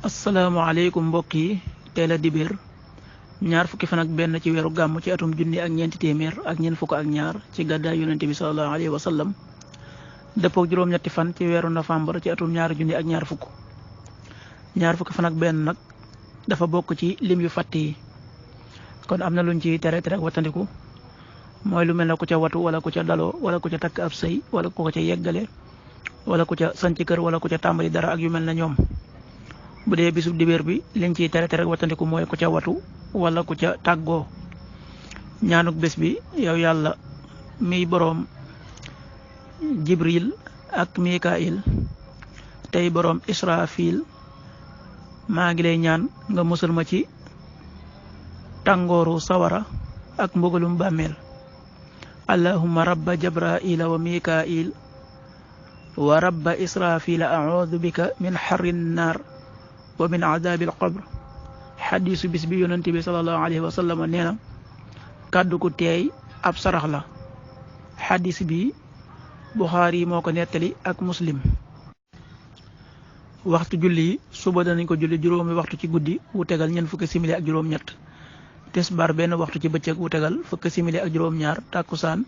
asalaamaaleykum mbokk yi tey la dibéer ñaar fukki fan ak benn ci weeru gàmm ci atum junni ak ñeenti téeméer ak ñeent fukk ak ñaar ci gàddaay yonente bi sallallahu alayhi wa sallam dëppook juróom-ñetti fan ci weeru novembre ci atum ñaari junni ak ñaar fukki fan ak benn nag dafa bokk ci lim yu fàtt yi kon am na luñ ci tere ak wattandiku mooy lu mel ne ku ca watu wala ku ca daloo wala ku ca takk ab sëy wala ku ko ca yeggale wala ku ca sanc kër wala ku ca tàmbali dara ak yu mel ne ñoom. bu dee bisub dibéer bi liñ ciy tere ak wattandiku mooy ku ca watu wala ku ca tàggoo. ñaanuk bés bi yow yàlla miy boroom jibril ak mikail tey boroom israfil maa ngi lay ñaan nga musal ma ci tàngooru sawara ak mbugalum bàmmeel. allahumma rabba jabraila wa mikail wa rabba israfila a'udhu bika min harrin nar wa min adabil qabr. xadiisu bis bi yonent bi sallallahu alayhi wa sallam nee na kàddu ku teey ab sarax la. xadiis bi Buxaari moo ko nettali ak Muslim. waxtu julli yi suba danañ ko julli juróomi waxtu ci guddi wu tegal ñeent fukki simili ak juróom-ñett. tisbaar benn waxtu ci bëccëg wu tegal fukki simili ak juróom-ñaar. tàkkusaan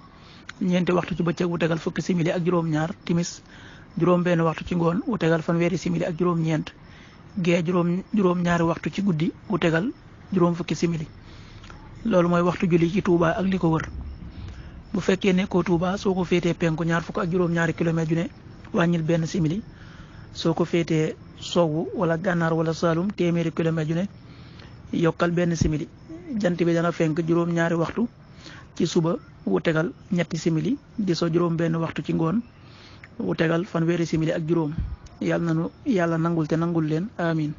ñeenti waxtu ci bëccëg wu tegal fukki simili ak juróom-ñaar. timis juróom benn waxtu ci ngoon wu tegal fanweeri simili ak juróom-ñeent. gee juróom-ñaari waxtu ci guddi wu tegal juróom fukki simili. loolu mooy waxtu julli ci Touba ak li ko wër. bu fekkee nekkoo Touba soo ko féetee penku ñaar fukk ak juróom-ñaari kilomètre ju ne wàññil benn simili. soo ko féetee sowwu wala gànnaar wala Saalum téeméeri kilomètre ju ne yokkal benn simili. jant bi dana fenk juróom-ñaari waxtu ci suba wu tegal ñetti simili di so juróom benn waxtu ci ngoon wu tegal fanweeri simili ak juróom. yàlla nangul te nangul leen amin